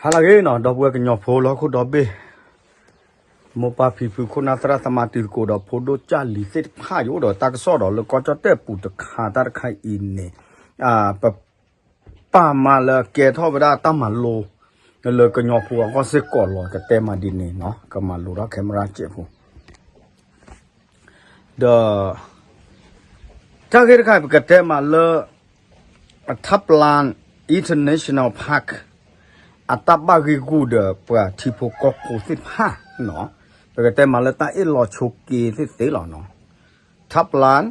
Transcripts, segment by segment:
ဟါလၢအဂ့ၤနီၤ ဒီပုၢ်ဝဲၢ်ကညီဖိလၢဟီၣ်ခိၣ်ဒီဘ့ၣ်, မိၢ်ပၢ်ဖံဖု ခိၣ်နၢ်သရၣ်သမါတံၤသကိးဒီးဖိဒိၣ်ကၢ်လံၤသ့ၣ်တဖၣ် ယအိၣ်ဒီးတၢ်ကစီၣ်ဒီးလၢကီၢ်ကၠီၣ်တဲၣ်ပူၤတခါတၢ်တခါအံၤန့ၣ်, ပ ပာ်မၤလၢကဲထီၣ်ဝဲဒၣ်တၢ်မၤလိ လၢကညီဖိအဂီၢ်စ့ၢ်ကီးလီၤ ကတဲမၤဒ်န့ၣ်နီၤ ကမၤလိထီၣ် camera စဲးဖိ ဒီး တၢ်ဂ့ၢ်တခါအံၤ ပကတဲမၤလၢ Thaplan International Park အတၢ်ဘၣ်ဂ့ၢ်ဂူာ်ဒီးပှၤထံဖိကီၢ်ဖိသ့ၣ်တဖၣ်နီၤ, ပကတဲမၤလၢတၢ်အ့ၣ်လိာ်ဆိးက့သ့ၣ်သ့ၣ်လီၤနီၤ. Thaplan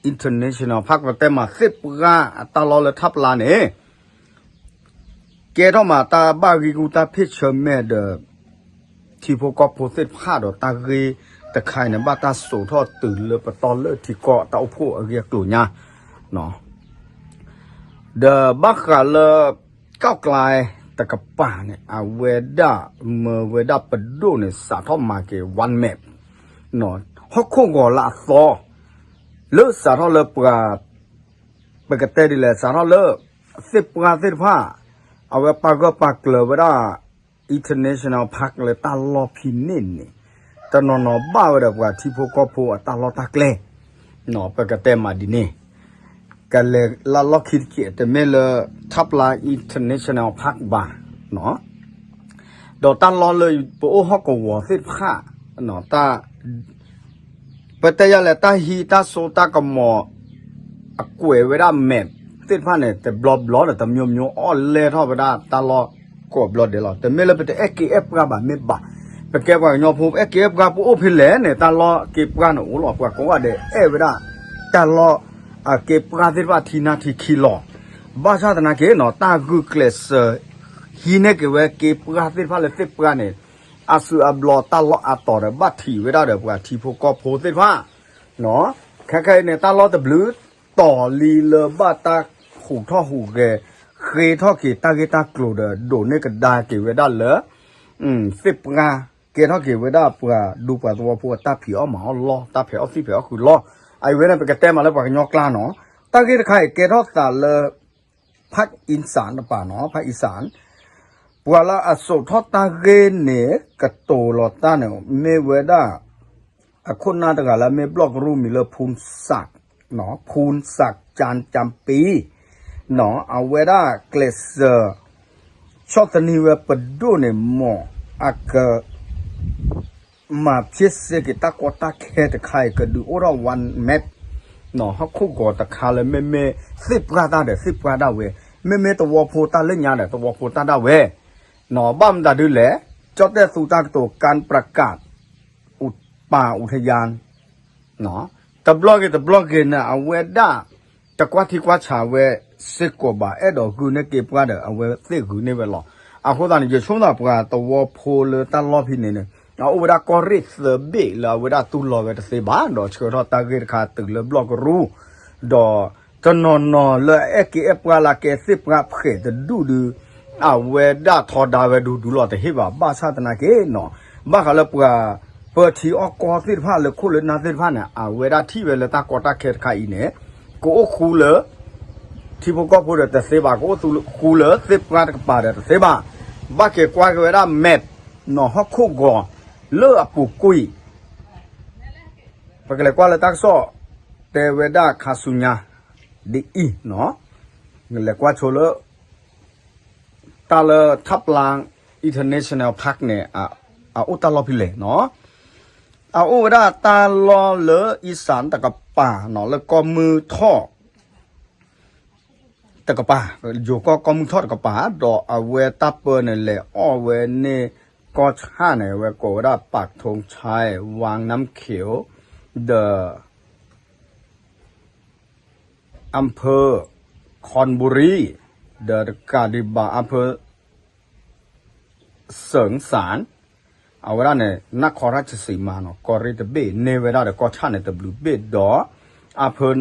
International Park ပတဲမၤသ့ၣ်ပှၢ်အတၢ်လီၢ်လၢ Thaplan န့ၣ် ကဲထီၣ်မးတၢ်ဘၣ်ဂ့ၢ်ဂူာ်တၢ်ဖ့ၣ်ဆၢမဲာ်ဒီး ထံဖိကီၢ်ဖိသ့ၣ်တဖၣ်ဒီးတၢ်ဂ့ၢ်တခါအံၤန့ၣ် ဘၣ်တၢ်စိာ်ထီၣ်တုၤလၢပတီၢ်လၢထံကီၢ်တၢ်အိၣ်ဖှိၣ်အဂ့ၢ်အကျိၤညါ ဒီးဘၣ်ဃးလၢ ကီၢ်ကျါတကပၤန့ၣ် အဝဲဒၣ်မၢဝဲဒၣ်ပဒိၣ်န့ၣ် စးထီၣ်မၤက့ၤ one map ဟီၣ်ခိၣ်ဂီၤလၢအသီ လၢစးထီၣ်လၢပှၤ ပကတဲဒ်လဲၣ် စးထီၣ်လၢ သ့ၣ်ပှၢ်သ့ၣ်တဖၣ် အဝဲပာ်ဂၢၢ်ပာ်ကျၢၤဝဲဒၣ် International Park လၢတၢ်လီၢ်ဖဲန့ၣ်န့ၣ် တနီၤနီၤဘၣ်ဝဲဒီးပှၤထံဖိကီၢ်ဖိအတၢ်လီၢ်တၢ်ကျဲ ပကတဲမၤဒ်န့ၣ် ကလဲၤလၢလီၢ်ခံတက့ၢ် တမ့ၢ်လၢ Thaplan International Park ဘၣ် ဒီးတၢ်လီၢ်လၢပအိၣ်ဟီၣ်ကဝီၤသ့ၣ်တဖၣ် တၢ် ပတဲယၤလဲၣ် တၢ်ဟံးတၢ်စိတၢ်ကမီၤ အကွဲးဝဲဒၣ် map သ့ၣ်တဖၣ်န့ၣ် တဘျီဘျီဒီး တစ်မျိုးမျိုး အီၣ်လဲၢ်ထီၣ်ဝဲဒၣ်တၢ်လီၢ်ကိးဘျီဒဲးလီၤ. တမ့ၢ်လၢပတအဲၣ်က့ၤအဲၣ်ပှၢ်ဘၣ် မ့ၢ်ဘၣ် ပကဲပှၤကညီဖိ ပအဲၣ်က့ၤအဲၣ်ပှၢ် ပအိၣ်ဖဲလဲၣ်န့ၣ် တၢ်လီၢ်က့ၤပှၢ်န့ၣ်အိၣ်လီၤ. ပှၤကိးဂၤဒဲးအဲၣ်ဝဲဒၣ် တၢ်လီၢ် အက့ၤပှၢ်သ့ၣ်တဖၣ်ထံနါထံခံလီၤ. ဘၣ်ဆၣ်သနာ်က့နီၤ တၢ်ဂုာ်ကျဲးစၢး ဟံးန့ၢ်က့ၤဝဲက့ၤပှၢ်သ့ၣ်တဖၣ်လၢသ့ၣ်ပှၢ်န့ၣ် အစုအဘျီတၢ်လီၢ်အါတီၤဒီး ဘၣ်ထံးဝဲဒၣ်ဒီးပှၤထံဖိကီၢ်ဖိသ့ၣ်တဖၣ် ခဲခဲအံၤန့ၣ် တၢ်လီၢ်တဘျုးတီၤလံလၢဘၣ်တၢ်ဟူးထီၣ်ဟူးဂဲၤ ဃ့ထီၣ်က့ၤတၢ်ဂ့ၢ်တၢ်ကျိၤဒီး ဒိးန့ၢ်ကဒါက့ၤဝဲဒၣ်လၢ သ့ၣ်ပှၢ် ကဲထီၣ်က့ၤဝဲဒၣ်ပှၤဒူပှၤသဝီဖိအတၢ်ဖံးအီၣ်မၤအီၣ်လီၢ် တၢ်ဖံးအီၣ်သံၣ်ဖံးအီၣ်ဃုာ်လီၢ်. အအံၤဝဲန့ၣ် ပကတဲမၤလၢပှၤကညီကျါနီၤ တၢ်ဂ့ၢ်တခါအံၤကဲထီၣ်သးလၢ ဖၣ်အံစၣ်တပၤနီၤ ဖၣ်အံစၣ် ပှၤလၢအစိာ်ထီၣ်တၢ်ဂ့ၢ်န့ၣ် ကတိၤလီၤတၢ်န့ၣ် မ့ၢ်ဝဲဒၣ် အခိၣ်နၢ်တဂၤလၢအမ့ၢ်ဘျီၣ်ကရူၢ်မံၤလၢ ဖူစၣ် ဖူစၣ်ကၠၣ်ကၠၣ်ပံ အဝဲဒၣ်ကျဲးစၢး ဆီၣ်သနံးဝဲပဒိၣ်န့ၣ် မ်အက မၤဖျ့စ့က့ၤတၢ်ကီတၢ်ခဲတခါအံၤ ကဒုးအိၣ်ထီၣ် one map ဟီၣ်ခိၣ်ဂီၤတခါလၢ မ့မ့ၢ်သ့ၣ်ပှၢ်တၢ်ဒီးသ့ၣ်ပှၢ်ဒၣ်ဝဲ, မ့မ့ၢ်သဝီဖိတၢ်လၢညါဒီး သဝီဖိတၢ်ဒၣ်ဝဲ, ဘၣ်မတၤဒ်လဲၣ်, ကၠီၣ်တဲၣ်သူတၢ်ကတိၤ ကၣ်ပြကၣ် ပာ်အူထယၢၣ် တဘျီဂ့ၤတဘျီဂ့ၤန့ၣ် အဝဲဒၣ် တကွၢ်ထံကွၢ်ဆးဝဲစ့ၢ်ကီးဘၣ် အဲၣ်ဒိးဂုာ်န့ၢ်က့ၤပှၢ်ဒီး အဝဲသ့ၣ်ဂုာ်န့ၢ်ဝဲလီၤ. အဃိသတးန့ၣ် ယဆိကမိၣ်သးပှၤသဝီဖိလၢတၢ်လီၢ်ဖဲန့ၣ်န့ၣ် အအိၣ်ဝဲဒၣ်ကီၢ်ရ့ၣ်သၢဘ့ၣ်လၢအဝဲဒၣ်တူၢ်လိာ်ဝဲတသ့ဘၣ် ဒီးဆှၢထီၣ်တၢ်ဂ့ၢ်တခါတုၤလၢဘျီၣ်ကရူၢ်, ဒီးတနီၤနီၤလၢအအဲၣ်က့ၤအဲၣ်ပှၢ်လၢကဲသ့ၣ်ပှၢ်ဖှဲးတဒူၣ်ဒု အဝဲဒၣ်ထီဒါဝဲဒူဒူလီၤတဟ့ၣ်ဘၣ် ဘၣ်ဆၣ်သနာ်က့နီၤ, ဘၣ်ဃးလၢပှၤ ပၢထံအီၣ်ကီၢ်သ့ၣ်တဖၣ်လၢခိၣ်လၢနၢ်သ့ၣ်တဖၣ်န့ၣ် အဝဲဒၣ်ထံၣ်ဝဲလၢတၢ်ကီတၢ်ခဲတခါအံၤန့ၣ် ကအိၣ်ဃူလၢ ထံဖိကီၢ်ဖိဒီးတသ့ဘၣ်, ကအိၣ်ဃူလၢသ့ၣ်ပှၢ်တကပၤဒီးတသ့ဘၣ်, ဘၣ်က့ၤကွၢ်က့ၤဝဲဒၣ် map နီၤ ဟီၣ်ခိၣ်ဂီၤ လၢအပူၤကွံာ် ပကလဲၤကွၢ်လၢတၢ်ကစီၣ် တဲဝဲဒၣ်ခါဆူညါ ဒ်အံၤနီၤ, လဲၤကွၢ်ဆိလၢ တၢ်လၢ Thaplan International Park န့ၣ် အအိၣ်တၢ်လီၢ်ဖဲလဲၣ်နီၤ, အအိၣ်ဝဲဒၣ်တၢ်လီၢ်လၢအံစၣ်တကပၤနီၤ လၢကီၢ်မုၢ်ထီၣ် တကပၤ, ယိၤကီၢ်ကီၢ်မုၢ်ထီၣ်တကပၤ, ဒီးအဝဲတၢ်ပၢန့ၣ် လဲၤအီၣ်ဝဲန့ၢ်ကီၢ်ဆၣ်န့ၣ် အဝဲကိးဝဲဒၣ် ပးထူဆဲး ဝၣ်နၢမ်ၶဵဝ် ဒီး อำเภอคอนบุรี ဒီးတကးဒံးဘၣ် อำเภอ เสริงสาร အဝဲဒၣ်န့ၣ် นครราชสีมาနီၤ ကီၢ်ရ့ၣ်တဘ့ၣ် န့ၢ်ဝဲဒၣ်ဒီးကီၢ်ဆၣ်န့ၣ်တဘျုးဘ့ၣ်ဒီး อำเภอ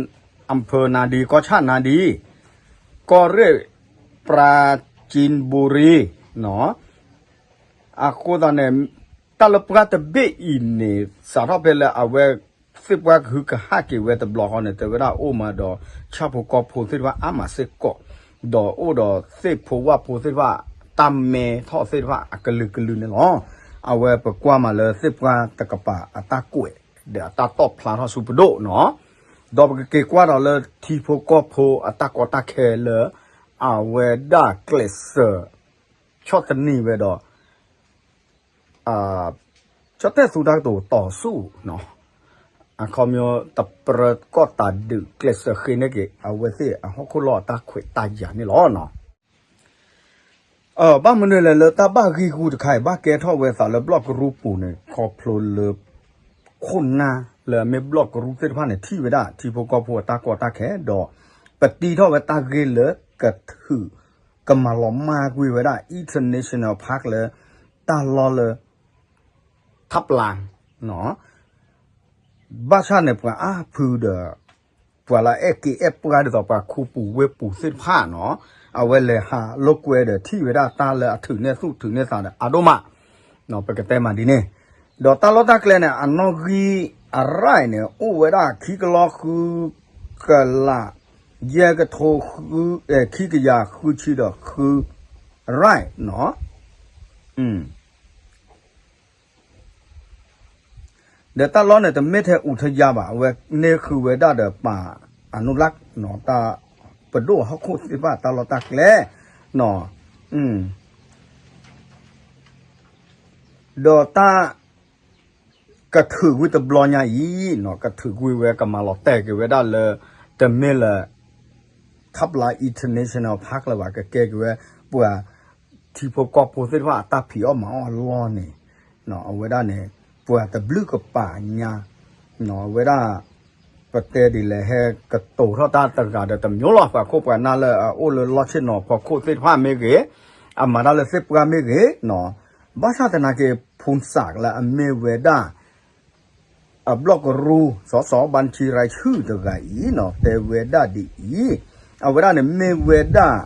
อำเภอนาดี ကီၢ်ဆၣ်นาดี ကီၢ်ရ့ၣ် ปราจีนบุรีနီၤ, အဃိသတးန့ၣ် တၢ်လၢပှၢ်တဘ့ၣ်အံၤန့ၣ် စးထီၣ်ဖဲလၢအဝဲ သ့ၣ်ပှၢ်ကဟုကဟၣ်က့ၤဝဲတဘျီဃီန့ၣ် တဲဝဲဒၣ်အိၣ်မးဒီး ဆၣ်ဖိကီၢ်ဖိသ့ၣ်တဖၣ်အါမးစ့ၢ်ကီး, ဒီးအိၣ်ဒီးသ့ၣ်ဖိဝၣ်ဖိသ့ၣ်တဖၣ် တၢ်မဲထီၣ်သ့ၣ်တဖၣ်အကလုာ်ကလုာ်န့ၣ်လီၤ. အဝဲပကွၢ်မးလၢသ့ၣ်ပှၢ်တကပၤအတၢ်ကွဲး ဒီးအတၢ်တီၣ်ဖျါထီၣ်ဆူပဒိၣ်နီၤ, ဒီးပကက့ၤကွၢ်ဒီးလၢထံဖိကီၢ်ဖိအတၢ်ကီတၢ်ခဲလၢ အဝဲဒၣ်ကျဲးစၢး ဆီၣ်သနံးဝဲဒီး ကၠီၣ်တဲၣ်သူတၢ်ကတိၤတီၤဆူၣ်နီၤ, အခီပညီတပြၢကီၢ်တၢ်ဒုးကျဲးစၢးဃ့န့ၢ်က့ၤ အဝဲသ့ၣ်အဟီၣ်ခိၣ်လီၢ်အတၢ်ခွဲးတၢ်ယာ်န့ၣ်လီၤနီၤ. ဘၣ်မနုၤလဲၣ်လၢတၢ်ဘၣ်ဂံၢ်ဂူာ်တခါအံၤ ဘၣ်ကဲထီၣ်ဝဲသးလၢဘျီၣ်ကရူပူၤန့ၣ် ခီဖျိလၢ ခိၣ်နၢ်လၢအမ့ၢ်ဘျီၣ်ကရူသ့ၣ်တဖၣ်န့ၣ် ထံၣ်ဝဲဒၣ်ထံဖိကီၢ်ဖိအတၢ်ကီတၢ်ခဲ ဒီးပတံထီၣ်ဝဲတၢ်ဂ့ၢ်လၢကထုး ကမၤလီၤမၢ်ကွံာ်ဝဲဒၣ် international park လၢ တၢ်လီၢ်လၢ ထးပျါ ဘၣ်ဆၣ်န့ၣ် ပှၤအါဖုဒီး ပှၤလၢအဲၣ်က့ၤအဲၣ်ပှၤဒ်သိးပှၤခူပူၤဝ့ၢ်ပူၤသ့ၣ်တဖၣ်နီၤ, အဝဲလဲၤဟးလိာ်ကွဲဒီးထံၣ်ဝဲဒၣ်တၢ်လၢအထုးန့ၢ်သူၣ်ထုးန့ၢ်သးဒီးအါဒိၣ်မး, ပကတဲမးဒ်န့ၣ်, ဒီးတၢ်လီၢ်တၢ်ကျဲန့ၣ် အနီၣ်ဂံၢ်အရၢၢ်န့ၣ် အိၣ်ဝဲဒၣ်ခံကလီ ဃုကလး ယဲၢ်ကထိ ခံကယၤဃုဆံဒီးဃုရၢၢ်နီၤ. ဒီးတၢ်လီၢ်န့ၣ် တမ့ၢ်ထဲအူးထဲယါဘၣ်, အဝဲန့ၢ်ဃုာ်ဝဲဒၣ်ဒီးပှၤအနုလၢ် တၢ်ပဒိၣ်အဟီၣ်ခိၣ်သ့ၣ်တဖၣ်တၢ်လီၢ်တၢ်ကျဲနီၤ, ဒီးတၢ်ကထုးကွံာ်တဘျီညါအံၤနီၤ, ကထုးကွံာ်ဝဲကမၤလီၤတဲာ်က့ၤဝဲဒၣ်လၢ တမ့ၢ်လၢ ထးပျါ international park လၢၤဘၣ်, ကကဲက့ၤဝဲ ပှၤထံဖိကီၢ်ဖိသ့ၣ်တဖၣ်အတၢ်ဖံးအီၣ်မၤအီၣ်အလီၢ်န့ၣ်, အဝဲဒၣ်န့ၣ် ပှၤတဘျုးကပၤညါ, အဝဲဒၣ် ပတဲဒ်လဲၣ် ဟဲကတိၤထီၣ်တၢ်တဂၤဒီးတမျိုးလီၤ, ပှၤခိၣ်ပှၤနၢ်လၢအအိၣ်လၢလီၢ်ဆ့ၣ်နီၤဖီခိၣ်သ့ၣ်တဖၣ်မ့ၢ်ဂ့ၤ, အမၤတၢ်လၢသ့ၣ်ပှၢ်မ့ၢ်ဂ့ၤ, ဘၣ်ဆၣ်သနာ်က့ ဖူစးလၢအမ့ၢ်ဝဲဒၣ် အဘျီၣ်ကရူ စီၤစီၤဘၣ်ထံရၤဆူၣ်တဂၤအံၤနီၤ တဲဝဲဒၣ်ဒ်အံၤ, အဝဲဒၣ်န့ၣ်မ့ၢ်ဝဲဒၣ်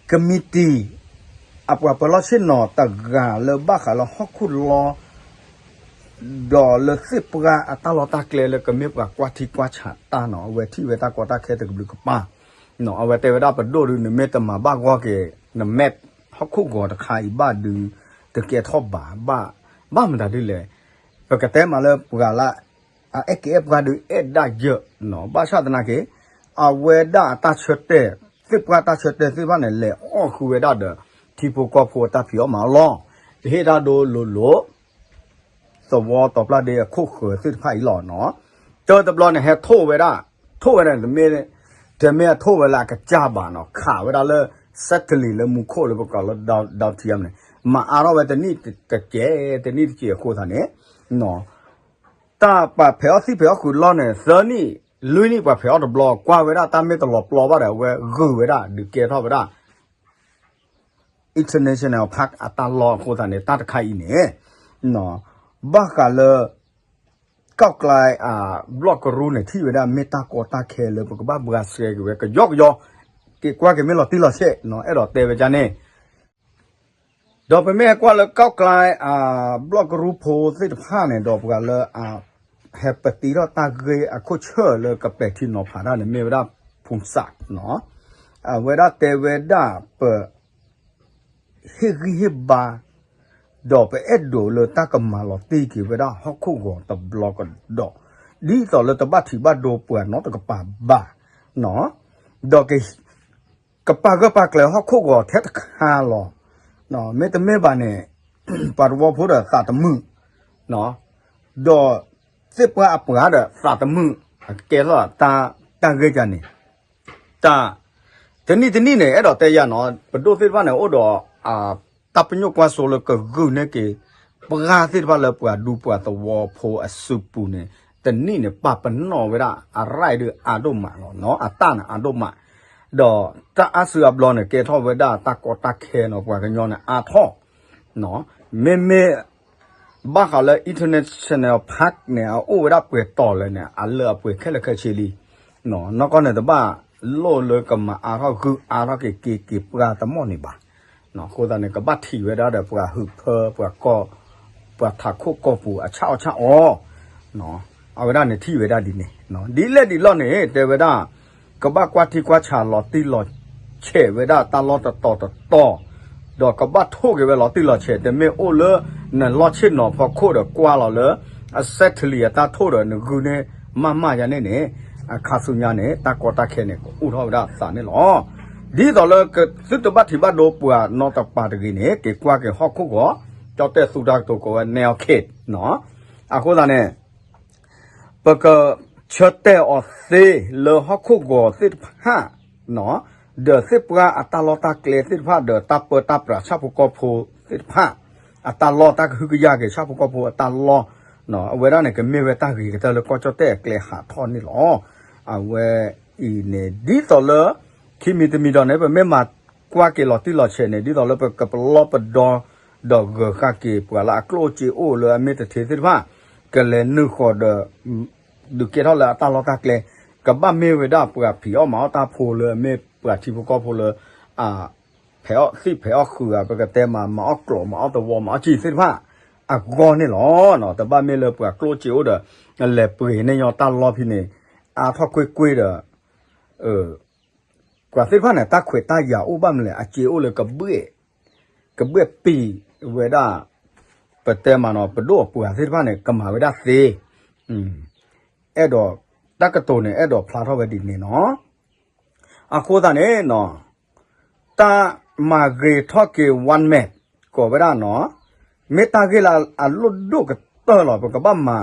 ကမံးတံာ် အပှၤပၢၤလီၢ်ဆ့ၣ်နီၤတဂၤလၢဘၣ်ဃးလၢဟီၣ်ခိၣ်လီၢ် ဒီးလၢသ့ၣ်ပှၢ်အတၢ်လီၢ်တၢ်ကျဲလၢကမ့ၢ်ပှၤကွၢ်ထံကွၢ်ဆးတၢ်နီၤ, အဝဲထံၣ်ဝဲတၢ်ကီတၢ်ခဲတကဘျုးကပၤ, အဝဲတဲဝဲဒၣ်ပဒိၣ်ဒုး နမ့ၢ်တမၤဘၣ်ဂီၢ်က့ၤ နမဲာ်ဟီၣ်ခိၣ်ဂီၤတခါအံၤဘၣ်ဒုး တကဲထီၣ်ဘၣ်, ဘၣ်မတၤဒ်လဲၣ်, ပကတဲမးလၢပှၤလၢ အအဲၣ်က့ၤအဲၣ်ပှၤဒုးအဲၣ်ဒၣ်ယၢၢ်နီၤ, ဘၣ်ဆၣ်သနာ်က့ အဝဲဒၣ်အတၢ်ဆၢတဲာ် သ့ၣ်ပှၢ်တၢ်ဆၢတဲာ်သ့ၣ်တဖၣ်န့ၣ် လဲၤအီၣ်ဃုာ်ဝဲဒၣ်ဒီး ထံဖိကီၢ်ဖိအတၢ်ဖံးအီၣ်မၤအီၣ်လီၢ်, တဟ့ၣ်တၢ်ဒိလိၤလိၤ သဝီတီၤပျၢ်ဒ့အခိၣ်ဃၢၤသ့ၣ်တဖၣ်အံၤလီၤနီၤ, တၢတဘျီန့ၣ် ဟဲထိၣ်ဝဲဒၣ်, ထိၣ်ဝဲဒၣ်န့ၣ် တမ့ၢ်အထိၣ်ဝဲလၢအကစၢ်ဘၣ်နီၤ, ခးဝဲဒၣ်လၢ satellite လၢမူခိၣ်လၢပကိးလၢ down ထံန့ၣ် မၤအါထီၣ်ဝဲတနံၣ်တကဲး တနံၣ်တကဲးအဃိသတးန့ၣ် တၢ်ပှၤဖဲးအီၣ်သံၣ်ဖဲးအီၣ်ဃုာ်လီၢ်န့ၣ် သၢနံၣ် လွံၢ်နံၣ် ပှၤဖဲးအီၣ်တဘျီ ကွၢ်ဝဲဒၣ်တၢ်မ့ၢ်တလီၤပျီဘၣ်ဒီး အဝဲဂုာ်ဝဲဒၣ် ဒုးကဲထီၣ်ဝဲဒၣ် international park အတၢ်လီၢ်အဃိသတးန့ၣ် တၢ်တခါအံၤန့ၣ် ဘၣ်ဃးလၢ ကီၢ်ကျဲ ဘျီၣ်ကရူန့ၣ် ထံၣ်ဝဲဒၣ်မ့ၢ်တၢ်ကီတၢ်ခဲလၢပကဘၣ်ဘှါစဲက့ၤဝဲကယီကယီ, က့ၤကွၢ်က့ၤမ့ၢ်လီၤတံၢ်လီၤဆဲးနီၤ, အဲၣ်ဒိးတဲဝဲဒ်န့ၣ် ဒီးပမ့ၢ်ဟဲကွၢ်လၢကီၢ်ကျဲ ဘျီၣ်ကရူဖိသ့ၣ်တဖၣ်န့ၣ် ဒီးပှၤလၢ ဟဲပတံထီၣ်တၢ်ဂ့ၢ်အခိၣ်ဆၢၣ်လၢကပဲာ်ထံနီၤဖးတၢ်န့ၣ် မ့ၢ်ဝဲဒၣ် ဖူစးနီၤ, အဝဲဒၣ်တဲဝဲဒၣ်ပ ဟ့ၣ်ဂံၢ်ဟ့ၣ်ဘါ ဒီးပအဲၣ်ဒိးလၢတၢ်ကမၤလီၤတံၢ်က့ၤဝဲဒၣ်ဟီၣ်ခိၣ်ဂီၤတဘျီကဒီး, ဒ်သိးလၢတဘၣ်ထံးဘၣ်ဒိပှၤနီတကပၤဘၣ်, ဒီး ကပာ်ဂၢၢ်ပာ်ကျၢၤဟီၣ်ခိၣ်ဂီၤထဲတခါလီၤ, မ့တမ့ၢ်ဘၣ်န့ၣ် ပှၤသဝီဖိဒီးသးတမုာ်, ဒီးသ့ၣ်ပှၢ်အပှၤဒီးသးတမုာ်, ကဲထီၣ်တၢ်ဂ့ၢ်ကန့ၣ် တၢ် တနံၣ်တနံၣ်န့ၣ် အဲၣ်ဒိးတဲယၤနီၤ ပဒိၣ်သ့ၣ်တဖၣ်န့ၣ် အိၣ်ဒီး တၢ်ပညိၣ်ကွၢ်စိလၢကဂုာ်န့ၢ်က့ၤ ပှၤသ့ၣ်တဖၣ်လၢပှၤဒူပှၤသဝီဖိအစုပူၤန့ၣ် တနံၣ်န့ၣ် ပာ်ပနီၣ်ဝဲဒၣ်အရၢၢ်ဒုးအါဒိၣ်မးလီၤနီၤ အတၢ်န့ၣ်အါဒိၣ်မး, ဒီးတၢ်အါစုအါဘျီန့ၣ် ကဲထီၣ်ဝဲဒၣ်တၢ်ကီတၢ်ခဲနီၤ ပှၤကညီန့ၣ်အါထီၣ် မ့မ့ၢ် ဘၣ်ဃးလၢ international park န့ၣ် အအိၣ်ဝဲဒၣ်ပှဲၤတီၤလၢာ်န့ၣ် အလၢအပှဲၤခဲလၢာ်ခဲဆ့လံ. နီၢ်ကီၢ်န့ၣ်တဘၣ်လိၣ်လၢကမၤအါထီၣ်ဂုာ်အါထီၣ်က့ၤက့ၤက့ၤပှၤတမီၢ်န့ၣ်ဘၣ်. အဃိသတးန့ၣ် ကဘၣ်ထံၣ်ဝဲဒၣ်ဒီးပှၤဟုးဖၢ ပှၤကီၢ် ပှၤထးခိၣ်ကီၢ်ပူၤအဆၣ်အီၣ်ဆၣ်အီၤ အဝဲဒၣ်န့ၣ်ထံၣ်ဝဲဒၣ်ဒ်န့ၣ် ဒ်လဲၣ်ဒ်လဲၣ်န့ၣ် တဲဝဲဒၣ် ကဘၣ်ကွၢ်ထံကွၢ်ဆးလီၤတံၢ်လီၤဆဲးဝဲဒၣ်တၢ်လီၢ်တတီၤတတီၤ ဒီးကဘၣ်ထိၣ်က့ၤဝဲလီၤတံၢ်လီၤဆဲး တမ့ၢ်အိၣ်လၢ နလီၢ်ဆ့ၣ်နီၤဖီခိၣ်ဒီးကွၢ်လီၤလၢ အစဲးထလံၤအတၢ်ထိၣ်ဒီးနဂုၢ်န့ၣ် မးမးယါန့ၣ်န့ၣ် အခါဆူညါန့ၣ် တၢ်ကီတၢ်ခဲန့ၣ် ကအိၣ်ထီၣ်ဝဲဒၣ်အသးန့ၣ်လီၤ. ဒ်သိးလၢသုတဘၣ်ထံးဘၣ်ဒိပှၤနီတပၤတဂ့ၤန့ၣ် က့ၤကွၢ်က့ၤဟီၣ်ခိၣ်ဂီၤ ကၠီၣ်တဲၣ်သူတၢ်ကတိၤကိးဝဲ နၣ်အီၣ်ခ့ၣ် အဃိသတးန့ၣ် ပကဆၢတဲာ်အီၤသ့လၢဟီၣ်ခိၣ်ဂီၤသ့ၣ်တဖၣ် ဒီးသ့ၣ်ပှၢ်အတၢ်လီၢ်တၢ်ကျဲသ့ၣ်တဖၣ် ဒီးတၢ်ပၢတၢ်ပြးဆၣ်ဖိကီၢ်ဖိသ့ၣ်တဖၣ် အတၢ်လီၢ် တၢ်ကဟုကယာ်က့ၤဆၣ်ဖိကီၢ်ဖိအတၢ်လီၢ် အဝဲဒၣ်န့ၣ် ကမ့ၢ်ဝဲတၢ်ဂ့ၤကတၢၢ်လၢကီၢ်ကၠီၣ်တဲၣ်အကျဲဟးထီၣ်န့ၣ်လီၤ. အဝဲအံၤန့ၣ် ဒ်သိးလၢ ခံမံၤတမံၤဒီးန့ၣ် ပမ့ၢ်မၤကွၢ်က့ၤလီၤတံၢ်လီၤဆဲးန့ၣ် ဒ်သိးလၢပကပလီၢ်ပဒီ ဒီးဂၢၤဃာ်က့ၤပှၤလၢအကျိၣ်စ့အိၣ်လၢအမ့ၢ်တထ့သ့ၣ်တဖၣ် ကလဲၤနုာ်ဃီၤဒီး ဒုးကဲထီၣ်လၢအတၢ်လီၢ်တၢ်ကျဲ ကဘၣ်မ့ၢ်ဝဲဒၣ်ပှၤဖံးအီၣ်မၤအီၣ်တၢ်ဖိလၢအမ့ၢ်ပှၤထံဖိကီၢ်ဖိလၢ ဖံးအီၣ်သံၣ်ဖံးအီၣ်ဃုာ် ပကတဲမး မၤအီၣ်ကျိးမၤအီၣ်သဝီမၤအီၣ်ကံၢ်သ့ၣ်တဖၣ် အဂီၢ်န့ၣ်လီၤ. တဘၣ်မ့ၢ်လၢပှၤကျိၣ်စ့အိၣ်ဒီး လဲၤပှ့ၤန့ၢ်ညီတၢ်လီၢ်ဖဲန့ၣ် အါထီၣ်ကွ့ၢ်ကွ့ၢ်ဒီး ပှၤသ့ၣ်တဖၣ်န့ၣ် တၢ်ခွဲးတၢ်ယာ်အိၣ်ဘၣ်မနုၤလဲၣ် အစ့အိၣ်လၢကဘှဲၣ် ကဘှဲၣ်ပံၤဝဲဒၣ် ပတဲမးနီၤ ပဒိၣ်အပှၤသ့ၣ်တဖၣ်န့ၣ် ကမၤဝဲဒၣ်သ့ အဲၣ်ဒိး တၢ်ကတိၤန့ၣ် အဲၣ်ဒိးဖျါထီၣ်ဝဲဒ်န့ၣ်နီၤ. အဃိသတးန့ၣ်နီၤ တၢ်မၤဂ့ၤထီၣ်က့ၤ one man ကိးဝဲဒၣ်နီၤ မ့ၢ်တၢ်ဂ့ၢ်လၢအလိၣ်ဒိၣ်ကတၢၢ်လီၤ ပကဘၣ်မၤ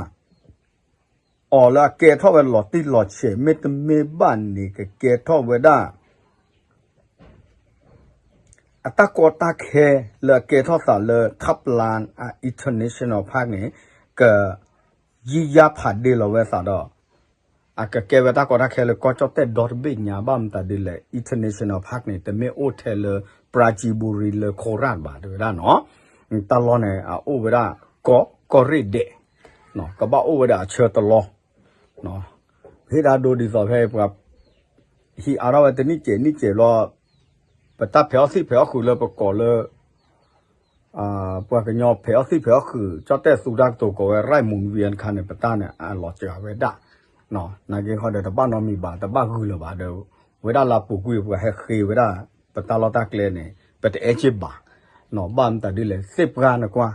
အီၤလၢအကဲထီၣ်ဝဲလီၤတံၢ်လီၤဆဲး မ့တမ့ၢ်ဘၣ်န့ၣ် ကကဲထီၣ်ဝဲဒၣ် အတၢ်ကီတၢ်ခဲလၢအကဲထီၣ်သးလၢ Thaplan International Park န့ၣ် က ယံာ်ယါဖးဒ့လီၤဝဲသးဒီး အကကဲဝဲတၢ်ကီတၢ်ခဲလၢကီၢ်ကၠီၣ်တဲၣ်ဒီတဘ့ၣ်ညါ ဘၣ်မတၤဒ်လဲၣ် International Park န့ၣ် တမ့ၢ်အိၣ်ထဲလၢ ပရၤကံဘူရံ လၢခိရၣ်ဘၣ် တဲဝဲဒၣ်နီၤ. တၢ်လီၢ်န့ၣ် အအိၣ်ဝဲဒၣ် ကီၢ်ကီၢ်ရ့ၣ်ဒဲး ကဘၣ်အိၣ်ဝဲဒၣ်အဆၢတလီၢ် ဟ့ၣ်ဒၣ်ဒိဒ်သိးဖဲပှၤ ဟံးအါထီၣ်ဝဲတနံၣ်စဲးနံၣ်စဲးဘျီ ပတၢ်ဖံးအီၣ်သံၣ်ဖံးအီၣ်ဃုာ်လၢပကိးလၢ ပှၤကညီဖံးအီၣ်သံၣ်ဖံးအီၣ်ဃုာ် ကၠီၣ်တဲၣ်သူတၢ်ကတိၤကိးဝဲ ရၢၢ်မူဝံအခါန့ၣ် ပတၢ်န့ၣ် အလီၤစှၤဝဲဒၣ် နာ်က့ခီဒီး တဘၣ်နီတမံၤဘၣ် တဘၣ်ဂုာ်လၢၤဘၣ်ဒီး ဝဲဒၣ်လၢအပူၤကွံာ်ပှၤဟဲဃ့ဝဲဒၣ် ပတၢ်လီၢ်တၢ်ကျဲန့ၣ် ပတအဲၣ်က့ၢ်ဘၣ် ဘၣ်မတၤဒ်လဲၣ် သ့ၣ်ပှၢ်နကွၢ်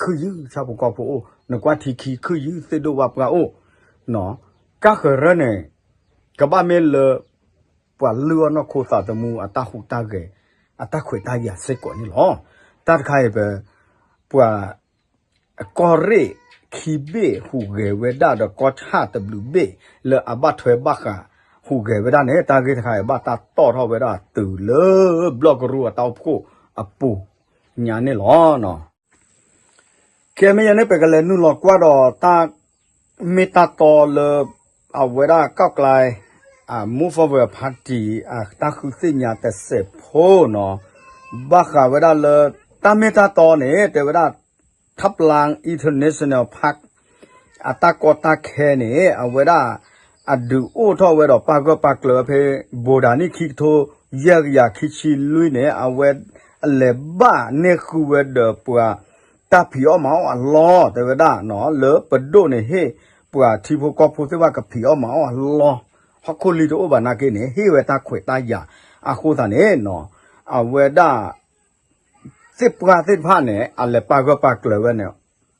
ခုၣ်ယုၢ်ဆၣ်ဖိကီၢ်ဖိအိၣ် နကွၢ်ထံခံခုၣ်ယုၢ်သ့ၣ်ဒိၣ်ဝၣ်ပှၢ်အိၣ် ကၢ်ဃၢၤရၢန့ၣ် ကဘၣ်မ့ၢ်လၢ ပှၤလုၢ်အီၣ်နီၢ်ခိသးသမူအတၢ်ဟူးတၢ်ဂဲၤ အတၢ်ခွဲးတၢ်ယာ်စ့ၢ်ကီးန့ၣ်လီၤ. တၢ်တခါအံၤပ ပှၤ ကီၢ်ရ့ၣ်ခံဘ့ၣ်ဟူးဂဲၤဝဲဒၣ်ဒီးကီၢ်ဆၣ်တဘျုးဘ့ၣ်လၢအဘၣ်ထွဲဘၣ်ဃးဟူးဂဲၤဝဲဒၣ်န့ၣ် တၢ်ဂ့ၢ်တခါအံၤဘၣ်တၢ်တီၣ်ထီၣ်ဝဲဒၣ်တုၤလၢ ဘျီၣ်ကရူၢ်အတၢ်အိၣ်ဖှိၣ်အပူၤညါန့ၣ်လီၤ. ခဲမ့ၢ်ယၤန့ၣ် ပကလဲၤနုာ်လီၤကွၢ်ဒီးတၢ်မ့ၢ်တၢ်တီလၢ အဝဲဒၣ်ကီၢ်ကျဲ Move Forward Party အတၢ်ဃုသ့ၣ်ညါတစဲးဖိနီၤ ဘၣ်ဃးဝဲဒၣ်လၢ တၢ်မ့ၢ်တၢ်တီန့ၣ် တဲဝဲဒၣ် Thaplan International Park အတၢ်ကီတၢ်ခဲန့ၣ် အဝဲဒၣ် အဒုးအိၣ်ထီၣ်ဝဲဒီးပာ်ဂၢၢ်ပာ်ကျၢၤဝဲဖဲ ဘိးဒၣ်နံၣ်ခံကထိ ယဲၢ်ကယၤခံဆံလွံၢ်န့ၣ် အဝဲအလဲၤဘၣ်န့ၢ်ဃုာ်ဝဲဒီးပှၤ တၢ်ဖံးအီၣ်မၤအီၣ်အလီၢ် တဲဝဲဒၣ်နီၤ လၢပဒိၣ်န့ၣ်ဟ့ၣ်ပှၤထံဖိကီၢ်ဖိသ့ၣ်တဖၣ်ကဖံးအီၣ်မၤအီၣ်အလီၢ် ဟီၣ်ခိၣ်လံတအိၣ်ဘၣ်နာ်က့န့ၣ် ဟ့ၣ်ဝဲတၢ်ခွဲးတၢ်ယာ်အဃိသတးန့ၣ်နီၤ အဝဲဒၣ် သ့ၣ်ပှၢ်သ့ၣ်တဖၣ်န့ၣ် အလဲၤပာ်ဂၢၢ်ပာ်ကျၢၤဝဲန့ၣ်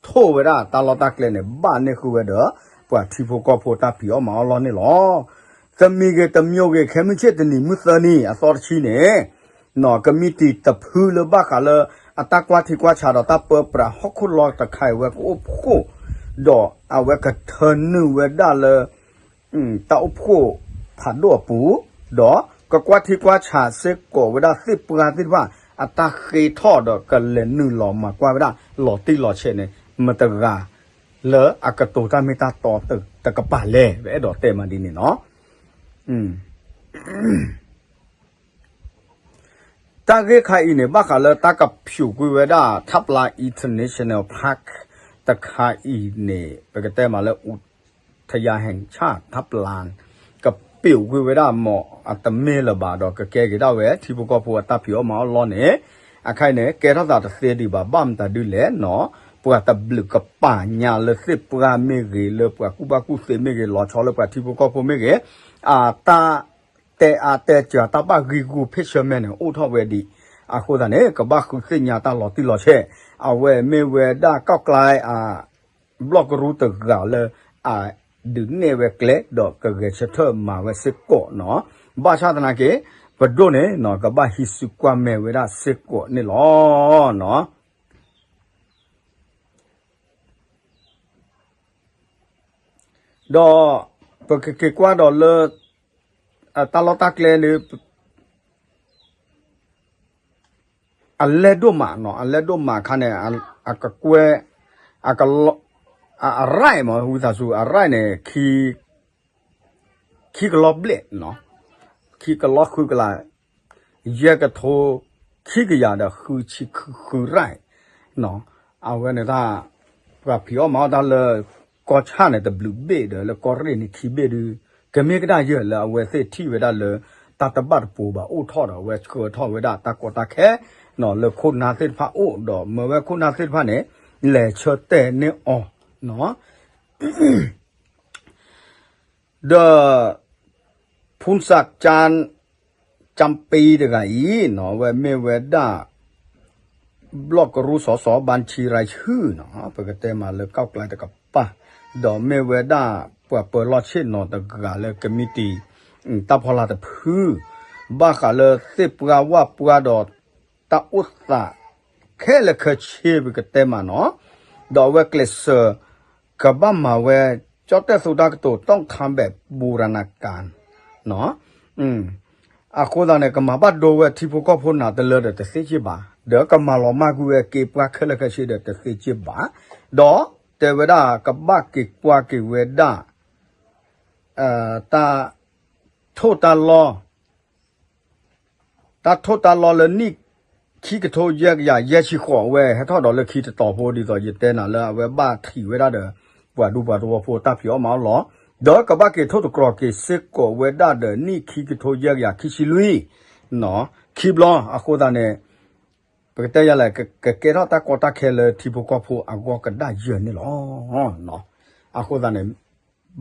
ထိၣ်ဝဲဒၣ်တၢ်လီၢ်တၢ်ကျဲန့ၣ် ဘၣ်န့ၢ်ဃုာ်ဝဲဒီး ပှၤထံဖိကီၢ်ဖိတၢ်ဖံးအီၣ်မၤအီၣ်လီၢ်န့ၣ်လီၤ. တမံၤဂ့ၤတမံၤဂ့ၤ ခဲမုၢ်ဆ့ၣ်တနံၤမုၢ်သၢနံၤအသီတဆံန့ၣ် ကမံးတံာ်တဖုလၢဘၣ်ဃးလၢ အတၢ်ကွၢ်ထံကွၢ်ဆးဒီးတၢ်ပၢပြးဟီၣ်ခိၣ်လီၢ်တခါအံၤဝဲကအိၣ်ဖှိၣ် ဒီးအဝဲကထၢနုာ်ဝဲဒၣ်လၢ တၢ်အိၣ်ဖှိၣ်ဖးဒိၣ်အပူၤ, ဒီးကကွၢ်ထံကွၢ်ဆးစ့ၢ်ကီးဝဲဒၣ်သ့ၣ်ပှၢ်သ့ၣ်တဖၣ် အတၢ်ဃ့ထီၣ်ဒီးကလဲၤနုာ်လီၤမၤကွၢ်ဝဲဒၣ်လီၤတံၢ်လီၤဆဲးန့ၣ် မတဂၤလၢအကတိၤတၢ်မ့ၢ်တၢ်တီတကပၤလဲၣ် ပအဲၣ်ဒိးတဲမးဒ်န့ၣ်နီၤ. တၢ်ဂ့ၢ်ခါအံၤန့ၣ် ဘၣ်ဃးလၢတၢ်ကဖျိးကွံာ်ဝဲဒၣ် Thaplan International Park တခါအံၤန့ၣ် ပကတဲမးလၢ อุทยานแห่งชาติทับลาน ကပျိးကွံာ်ဝဲဒၣ်မ့ၢ်အတမ့ၢ်လၢၤဘၣ်ဒီး ကကဲက့ၤဒၣ်ဝဲ ထံဖိကီၢ်ဖိအတၢ်ဖံးအီၣ်မၤအီၣ်လီၢ်န့ၣ် အခါအံၤန့ၣ် ကဲထီၣ်သးတသ့ဒံးဘၣ် ဘၣ်မတၤဒ်လဲၣ်နီၤ ပှၤတဘျုးကပၤညါလၢသ့ၣ်ပှၢ်မ့ၢ်ဂ့ၤ လၢပှၤကူၣ်ဘၣ်ကူၣ်သ့မ့ၢ်ဂ့ၤ လီၤဆီလၢပှၤထံဖိကီၢ်ဖိမ့ၢ်ဂ့ၤ အတၢ် တဲအါတဲစှၤတၢ်ဘၣ်ဂံၢ်ဂူာ်ဖ့ၣ်ဆၢမဲာ်န့ၣ် အိၣ်ထီၣ်ဝဲဒံး အဃိသတးန့ၣ် ကဘၣ်ဃုသ့ၣ်ညါတၢ်လီၤတံၢ်လီၤဆဲး, အဝဲမ့ၢ်ဝဲဒၣ်ကီၢ်ကျါအ ဘျီၣ်ကရူၢ်တဂၤလၢ အဒုးနဲၣ်ဝဲကျဲ ဒီးကဂဲၤဆၢထၢၣ်မၤဝဲစ့ၢ်ကီးနီၤ, ဘၣ်ဆၣ်သနာ်က့ ပဒိၣ်န့ၣ်နီၤ ကဘၣ်ဟံးစုကွၢ်မဲာ်ဝဲဒၣ်စ့ၢ်ကီးန့ၣ်လီၤနီၤ. ဒီးပကက့ၤကွၢ်ဒီးလၢ တၢ်လီၢ်တၢ်ကျဲန့ၣ် အလဲၢ်ဒိၣ်မးနီၤ, အလဲၢ်ဒိၣ်မးခါန့ၣ် အကကွဲၢ် အကလီ အ အရၢၢ်မး ဝံသးစူၤ အရၢၢ်န့ၣ် ခံကလီဘျဲၣ်နီၤ, ခံကလီဃုကလး ယဲၢ်ကထိ ခံကယၤဒီးဃုဆံဃုရၢၢ်နီၤ, အဝဲန့ၣ်တၢ် ပှၤဖံးအီၣ်မၤအီၣ်တၢ်လၢ ကီၢ်ဆၣ်န့ၣ် တဘျုးဘ့ၣ်ဒီး လၢကီၢ်ရ့ၣ်န့ၣ်ခံဘ့ၣ်ဒုး ကမ့ၢ်ကဒၣ်ယဲၢ်လၢအဝဲသ့ၣ်ထံၣ်ဝဲဒၣ်လၢ တၢ်တဘၣ်တပိၤဘၣ်အိၣ်ထီၣ်ဒီး အဝဲဆှၢထီၣ်ဝဲဒၣ်တၢ်ကီတၢ်ခဲနီၤ လၢခိၣ်နၢ်သ့ၣ်တဖၣ်အိၣ်ဒီး မၢဝဲခိၣ်နၢ်သ့ၣ်တဖၣ်န့ၣ် လဲၤဆၢတဲာ်န့ၢ်အီၤနီၤ ဒီး ဖူစးကၠၢ် ကၠၢ်ပံတဂၤအံၤနီၤ အဝဲမ့ၢ်ဝဲဒၣ် ဘျီၣ်ကရူၢ်စီၤစီၤ ဘၣ်ဆံရၤဟုၣ်နီၤ ပကတဲမးလၢကီၢ်ကျါတကပၤ ဒီးမ့ၢ်ဝဲဒၣ်ပှၤပၢၤလီၢ်ဆ့ၣ်နီၤတဂၤလၢကမံးတံာ် တၢ်ဖီလာ်တဖု ဘၣ်ဃးလၢသ့ၣ်ပှၢ်ဝၣ်ပှၢ်ဒီး တၢ်အိၣ်သး ခဲလၢာ်ခဲဆ့ပကတဲမးနီၤ ဒီးအဝဲကျဲးစၢး ကဘၣ်မၤဝဲ ကၠီၣ်တဲၣ်သူတၢ်ကတိၤ ต้องทำแบบบูรณาการ နီၤ အဃိသတးန့ၣ် ကမၤဘၣ်ဒိဝဲထံဖိကီၢ်ဖိနၤတလၢဒီးတသ့စ့ၢ်ဘၣ်, ဒီးကမၤလီၤမၢ်ကွံာ်ဝဲက့ၤပှၢ်ခဲလၢာ်ခဲဆ့ဒီးတသ့စ့ၢ်ဘၣ်, ဒီးတဲဝဲဒၣ်ကဘၣ်က့ၤကွၢ်က့ၤဝဲဒၣ် တၢ် ထိၣ်တၢ်လီၢ် တၢ်ထိၣ်တၢ်လီၢ်လၢနံၣ်ခံကထိယဲၢ်ကယၤယဲၢ်ဆံဃိး အဝဲဟဲထီၣ်ဒီးလၢခံတတီၤဖိ ဒ်သိးယတဲနၤလၢအဝဲဘၣ်ထံးဝဲဒၣ်ဒီး ပှၤဒူပှၤသဝီဖိတၢ်ဖံးအီၣ်မၤအီၣ်လီၤ, ဒီးကဘၣ်က့ၤထိၣ်သတြီၤက့ၤစ့ၢ်ကီးဝဲဒၣ်ဒီးနံၣ်ခံကထိယဲၢ်ကယၤခံဆံလွံၢ် ခံဘျီ အဃိသတးန့ၣ် ပကတဲယၤလဲၣ် ကကဲထီၣ်တၢ်ကီတၢ်ခဲလၢထံဖိကီၢ်ဖိအဂီၢ်ကဒၣ်ယဲၢ်န့ၣ်လီၤ. အဃိသတးန့ၣ်